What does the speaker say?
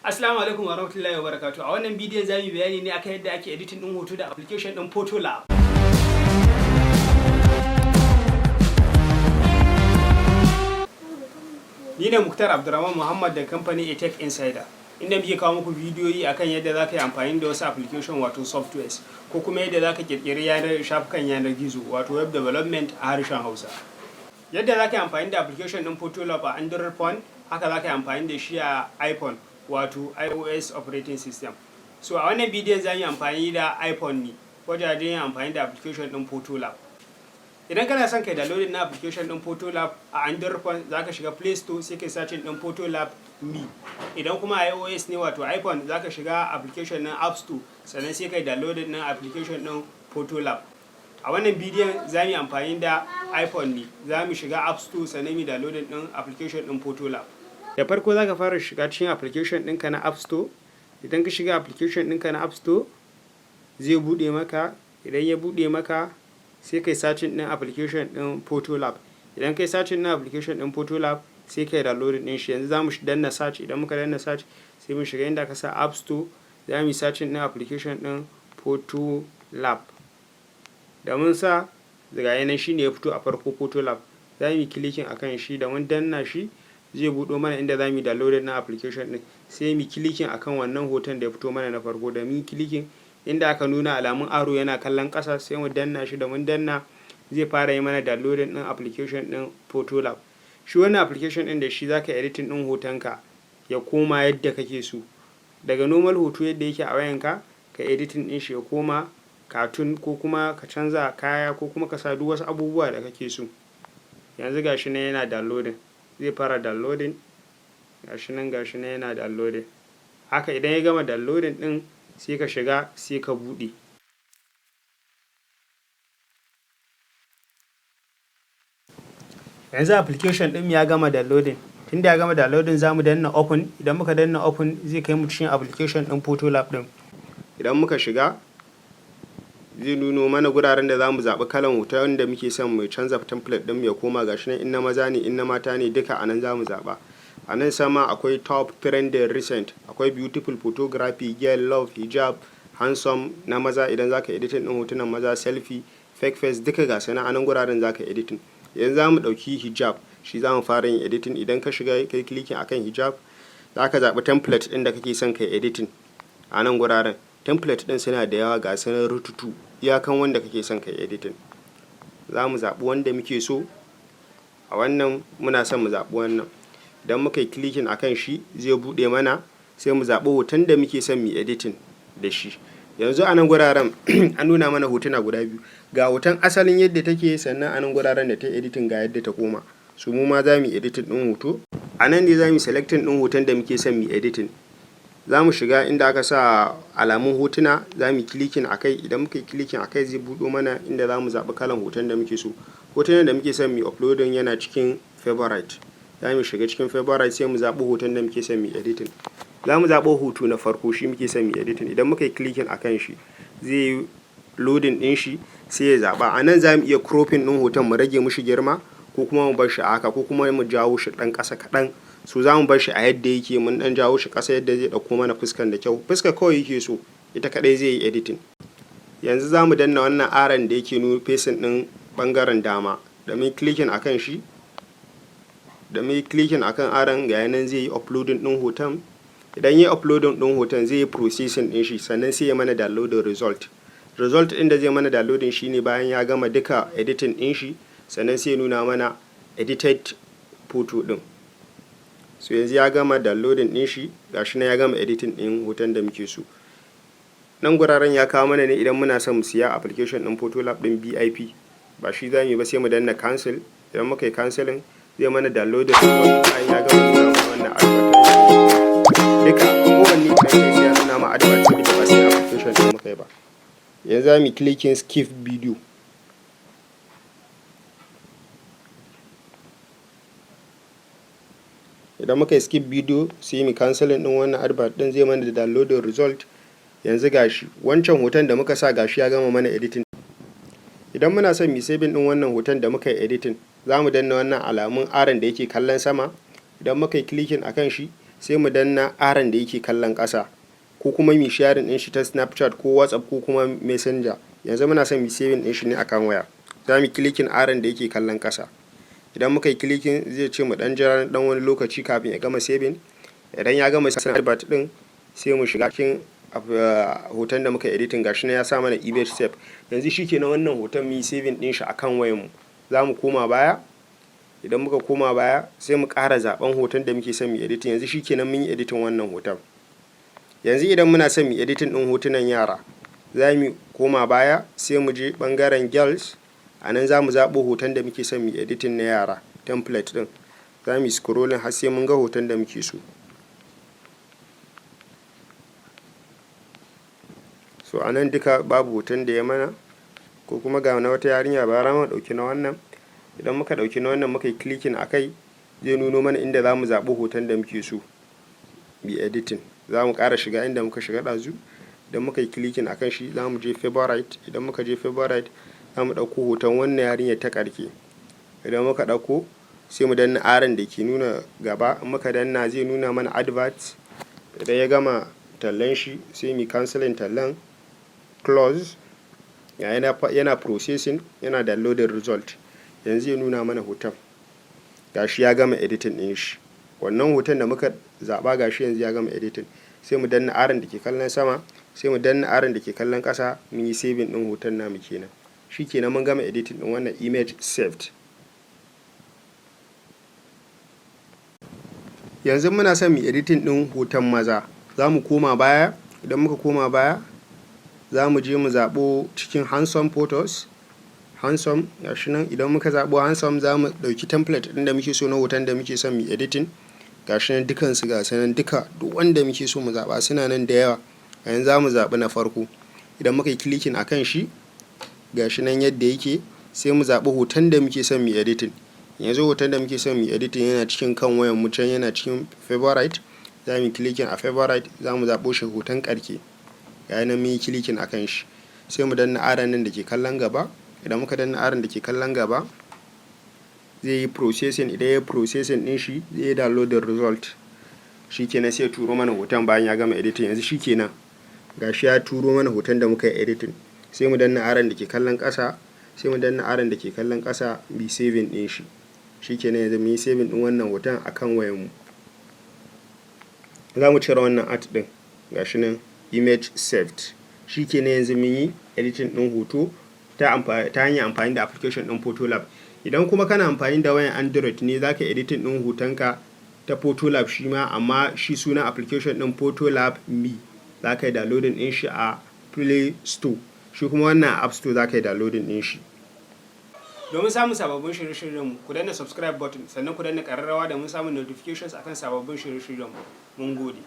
Assalamu alaikum wa rahmatullahi wa barakatuh. A wannan bidiyon za mu bayani ne akan yadda ake editing din hoto da application din Photolab. Ni ne Muktar Abdurrahman Muhammad da kamfanin Atech Insider, inda muke kawo muku bidiyoyi akan yadda za ka yi amfani da wasu application, wato softwares, ko kuma yadda za ka kirkiri yanar shafukan yanar gizo, wato web development a harshen Hausa. Yadda za ka yi amfani da application din Photolab a Android phone, haka za ka yi amfani da shi a iPhone, wato iOS operating system. So a wannan bidiyon za mu yi amfani da iPhone ne wajajen yin amfani da application din Photolab. Idan kana son kai downloading na application din Photolab a Android phone, za ka shiga Play Store, sai kai searching din Photolab Me. Idan kuma iOS ne, wato iPhone, za ka shiga application din App Store, sannan sai kai downloading din application din Photolab. A wannan bidiyon za mu yi amfani da iPhone ne, za mu shiga App Store sannan mu downloading din application din Photolab. Da farko za ka fara shiga cikin application ɗinka na App Store. Idan ka shiga application ɗinka na App Store, zai buɗe maka. Idan ya buɗe maka, sai kai searching ɗin application ɗin Photolab. Idan kai searching ɗin application ɗin Photolab, sai kai downloading ɗin shi. Yanzu za mu danna search. Idan muka danna search, sai mu shiga inda aka sa App Store, za mu yi searching ɗin application ɗin Photolab. Da mun sa, daga yanan shine ya fito a farko, Photolab. Za mu yi clicking akan shi. Da mun danna shi, zai buɗo mana inda za mu yi downloading na application ɗin. Sai mu clicking akan wannan hoton da ya fito mana na farko. Da mun clicking, inda aka nuna alamun arrow yana kallon ƙasa, sai mu danna shi. Da mun danna, zai fara yi mana downloading ɗin application ɗin Photolab. Shi wannan application ɗin, da shi zaka editing ɗin hotonka ya koma yadda kake so, daga normal hoto yadda yake a wayanka, ka editing ɗin shi ya koma cartoon, ko kuma ka canza kaya, ko kuma ka sa duk wasu abubuwa da kake so. Yanzu gashi nan yana downloading, zai fara downloading. Gashi nan, gashi nan yana downloading. Haka idan ya gama downloading ɗin, sai ka shiga, sai ka buɗe. Yanzu application ɗin ya gama downloading. Tunda ya gama downloading, za mu danna open. Idan muka danna open, zai kai mu cikin application ɗin Photolab ɗin. Idan muka shiga, zai nuno mana guraren da za mu zaɓi kalan hoton da muke son mu canza template ɗin ya koma. Gashi nan, in na maza ne, in na mata ne, duka a nan za mu zaɓa. A nan sama akwai top trending recent, akwai beautiful photography, girl, love, hijab, handsome na maza idan zaka editing ɗin hotunan maza, selfie, fake face, duka ga su nan a nan guraren zaka editing. Yanzu za mu ɗauki hijab, shi za mu fara yin editing. Idan ka shiga, kai clicking akan hijab, za ka zaɓi template ɗin da kake son kai editing. A nan guraren template ɗin suna da yawa, ga su nan rututu, iyakan wanda kake son kai editing. Za mu zaɓi wanda muke so. A wannan muna son mu zaɓi wannan. Idan muka yi clicking akan shi, zai buɗe mana, sai mu zaɓi hoton da muke son mu editing da shi. Yanzu a nan guraren an nuna mana hotuna guda biyu: ga hoton asalin yadda take, sannan a nan guraren da ta editing ga yadda ta koma. So mu ma za mu yi editing ɗin hoto. A nan ne za mu yi selecting ɗin hoton da muke son mu yi editing. Za mu shiga inda aka sa alamun hotuna, za mu yi clicking a kai. Idan muka yi clicking a kai, zai buɗo mana inda za mu zaɓi kalan hoton da muke so. Hotunan da muke son mu yi uploading yana cikin favorite. Za mu shiga cikin favorite, sai mu zaɓi hoton da muke son mu yi editing. Za mu zaɓi hoto na farko, shi muke son mu yi editing. Idan muka yi clicking akan shi, zai yi loading ɗin shi, sai ya zaɓa. A nan za mu iya cropping ɗin hoton, mu rage mishi girma, ko kuma mu bar shi a haka, ko kuma mu jawo shi ɗan ƙasa kaɗan. So za mu bar shi a yadda yake, mun ɗan jawo shi ƙasa yadda zai ɗauko mana fuskan da kyau. Fuska kawai yake so, ita kaɗai zai yi editing. Yanzu za mu danna wannan arrow da yake nuna facing ɗin ɓangaren dama. Da mun clicking akan shi, da mun clicking akan arrow, ga nan zai yi uploading ɗin hoton. Idan ya yi uploading ɗin hoton, zai yi processing ɗin shi, sannan sai ya mana downloading result. Result ɗin da zai mana downloading shine bayan ya gama duka editing ɗin shi, sannan sai ya nuna mana edited photo ɗin. So yanzu ya gama downloading ɗin shi, gashi nan ya gama editing ɗin hoton da muke so. Nan guraren ya kawo mana ne idan muna son mu siya application ɗin Photolab ɗin VIP. Ba shi za mu yi ba, sai mu danna cancel. Idan muka yi cancelling, zai mana downloading result bayan ya gama nuna mana wannan advertisement duka. Kowanne idan kai, sai ya nuna ma advert, saboda ba sai application ɗin muka yi ba. Yanzu za mu yi clicking skip video. Idan muka yi skip video, sai mu cancelling ɗin wannan advert ɗin, zai mana downloading result. Yanzu gashi wancan hoton da muka sa, gashi ya gama mana editing. Idan muna son mu saving ɗin wannan hoton da muka yi editing, za mu danna wannan alamun arrow da yake kallon sama. Idan muka yi clicking akan shi, Sai mu danna arrow n da yake kallon ƙasa, ko kuma mu sharing ɗin shi ta Snapchat ko WhatsApp ko kuma Messenger. Yanzu muna son mu saving ɗin shi ne akan waya. Za mu clicking arrow n da yake kallon ƙasa. Idan muka yi clicking, zai ce mu ɗan jira ɗan wani lokaci kafin ya gama saving. Idan ya gama saving advert ɗin, sai mu shiga cikin hoton da muka editing. Gashi nan ya sa mana "image save". Yanzu shikenan, wannan hoton mu yi saving ɗin shi akan wayan mu. Za mu koma baya. Idan muka koma baya, sai mu ƙara zaɓen hoton da muke son mu editing. Yanzu shikenan, mun yi editing wannan hoton. Yanzu idan muna son mu editing ɗin hotunan yara, za mu koma baya, sai mu je ɓangaren girls. A nan za mu zaɓo hoton da muke son mu editing na yara, template ɗin. Za mu yi scrolling har sai mun ga hoton da muke so. So a nan duka babu hoton da ya mana, ko kuma ga na wata yarinya. Bara mu ɗauki na wannan. Idan muka ɗauki na wannan, muka yi clicking a kai, zai nuno mana inda za mu zaɓi hoton da muke so mu editing. Za mu ƙara shiga inda muka shiga ɗazu. Idan muka yi clicking a kan shi, za mu je favorite. Idan muka je favorite, za mu ɗauko hoton wannan yarinyar ta ƙarshe. Idan muka ɗauko, sai mu danna arrow n da ke nuna gaba. In muka danna, zai nuna mana advert. Idan ya gama tallan shi, sai mu cancelling tallan, close. Yana processing, yana downloading result. Yanzu ya nuna mana hoton. Gashi ya gama editing ɗin shi, wannan hoton da muka zaɓa. Gashi yanzu ya gama editing. Sai mu danna arrow n da ke kallon sama, sai mu danna arrow n da ke kallon ƙasa. Mun yi saving ɗin hoton namu kenan. Shikenan, mun gama editing ɗin wannan, image saved. Yanzu muna son mu editing ɗin hoton maza. Za mu koma baya. Idan muka koma baya, za mu je mu zaɓo cikin handsome photos, handsome, gashi nan. Idan muka zaɓo handsome, za mu ɗauki template ɗin da muke so na hoton da muke son mu editing. Gashi nan dukansu, ga su nan duka, duk wanda muke so mu zaɓa suna nan da yawa. A yanzu za mu zaɓi na farko. Idan muka yi clicking a kan shi, gashi nan yadda yake. Sai mu zaɓi hoton da muke son mu editing. Yanzu hoton da muke son mu editing yana cikin kan wayan mu can, yana cikin favorite. Za mu yi clicking a favorite, za mu zaɓo shi, hoton ƙarshe. Ga nan mun yi clicking a kan shi. Sai mu danna arrow n nan da ke kallon gaba. Idan muka danna arrow n da ke kallon gaba, zai yi processing. Idan ya yi processing ɗin shi, zai yi downloading result. Shikenan, sai ya turo mana hoton bayan ya gama editing. Yanzu shikenan, gashi ya turo mana hoton da muka yi editing. Sai mu danna arrow n da ke kallon ƙasa, sai mu danna arrow n da ke kallon ƙasa, mu saving ɗin shi. Shikenan, yanzu mun yi saving ɗin wannan hoton akan wayan mu. Za mu cire wannan ad ɗin. Gashi nan, image saved. Shikenan, yanzu mun yi editing ɗin hoto ta hanyar amfani da application ɗin Photolab. Idan kuma kana amfani da wayan Android ne, za ka editing ɗin hotonka ta Photolab shi ma, amma shi sunan application ɗin Photolab Me. Za ka yi downloading ɗin shi a Play Store, shi kuma wannan App Store za ka yi downloading ɗin shi. Domin samun sababbin shirye-shiryenmu, ku danna subscribe button, sannan ku danna ƙararrawa domin samun notifications akan sababbin shirye-shiryenmu. Mun gode.